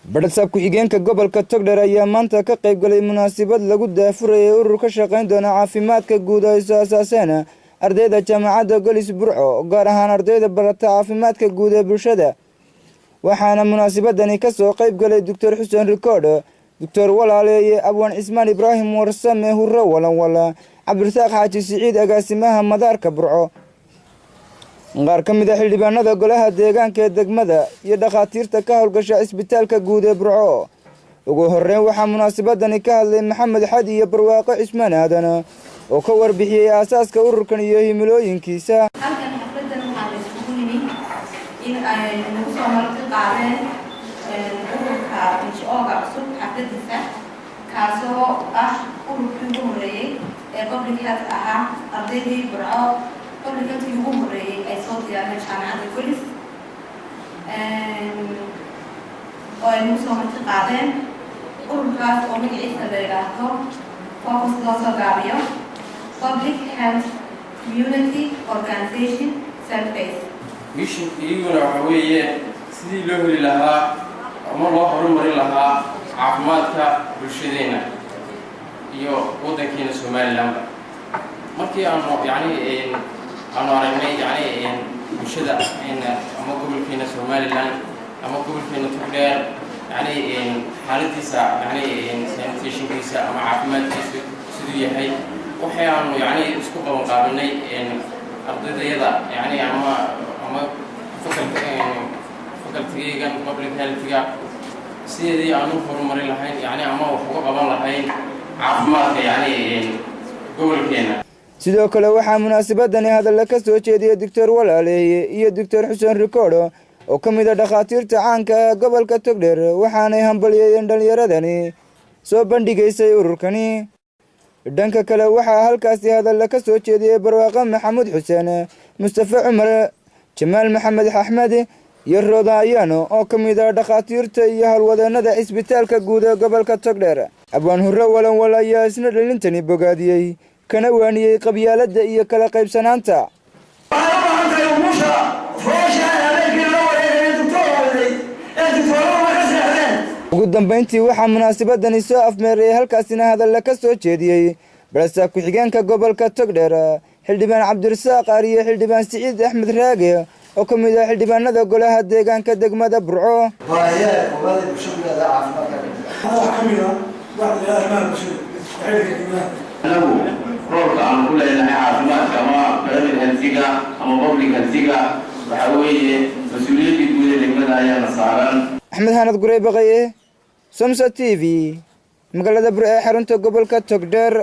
Badhasaab ku-xigeenka gobolka Togdheer ayaa maanta ka qayb galay munaasabad lagu daahfurayay urur ka shaqayn doona caafimaadka guud oo ay soo asaaseen ardayda Jaamacadda Golis Burco, gaar ahaan ardayda barata caafimaadka guud ee bulshada. Waxaana munaasabadani kasoo qayb galay Doctor Xuseen Rikoodh, Doctor Walaaleeye, Abwaan Cismaan Ibraahim Warsame, Hurre Walanwala, Cabdirasaaq Xaaji Siciid, agaasimaha madaarka Burco, qaar ka mid a xildhibaanada golaha deegaanka ee degmada iyo dhakhaatiirta ka howlgasha cisbitaalka guud ee Burco. Ugu horeyn waxaa munaasabadani ka hadlay Maxamed Xad iyo Barwaaqo Cismaan Aadan oo ka warbixiyey aasaaska ururkan iyo himilooyinkiisa. Halkan xafladan waxaa la isugu yimi in ay nagu soo marti qaadeen ururka NGO-ga cusub xafladiisa, kaasoo ah ururkii ugu horreeyey ee public health ahaa. Ardaydii Burco public healthkii ugu horreeyey ay soo diyaareen Jaamacadda Golis oo ay nagu soo marti qaadeen ururkaas oo magaciisa la yidhaahdo Focus, loo soo gaabiyo Public Health Community Organization Service. Mission iyaguna waxa weeye sidii loo heli lahaa ama loo horumarin lahaa caafimaadka bulshadeenna iyo waddankeena Somalilandba. Markii aanu yani aanu aragnay yani bulshada ama gobolkeena Somaliland ama gobolkeena Togdheer yani xaaladiisa, yani sanitationkiisa ama caafimaadkiisa siduu yahay, waxay aanu yani isku qaban qaabinay ardaydayada yani ama facultygaygan public healthga sideedii aanu horumarin lahayn yani ama wax uga qaban lahayn caafimaadka yani gobolkeena. Sidoo kale waxaa munaasabadani hadalla ka soo jeediyey Doctor Walaaleeye iyo Doctor Xuseen Rikoodho oo ka mid a dhakhaatiirta caanka ah gobolka Togdheer, waxaanay hambalyeeyeen dhallinyaradani soo bandhigaysay ururkani. Dhanka kale waxaa halkaasi hadalla ka soo jeediyey Barwaaqo Maxamuud Xuseen, Mustafe Cumar, Jamaal Maxamed Axmed iyo Rooda Ayaano oo ka mid ah dhakhaatiirta iyo howlwadeennada cisbitaalka guud ee gobolka Togdheer. Abwaan Hurre Walanwal ayaa isna dhalintani bogaadiyey, kana waaniyey qabyaaladda iyo kala qaybsanaanta. Waxay u baahan tahay umusha foosha habeenkii loo wareegaya doctoor waday ee doctoorada ka seexdeen. Ugu dambayntii waxaa munaasabadani soo afmeerayay, halkaasina hadalla ka soo jeediyey barasaab ku-xigeenka gobolka Togdheer, Xildhibaan Cabdirasaaq Ariye, Xildhibaan Siciid Axmed Raage oo ka mid ah xildhibaanada golaha deegaanka degmada Burco. Baahiyaha koowaad ee bulshadu leedahay caafimaadka ka mid ah. Waxaa ka mid ah waxda la arrimaha bulshada, xilliga degmada. Anagu roolka aanu ku leenahay caafimaadka ama private healthiga ama public healthiga waxaa weeye mas-uuliyaddii guud ee degmada ayaana saaran. Axmed Xanad Gurey Baqaye, Somsa TV, magaalada Burco ee xarunta gobolka Togdheer.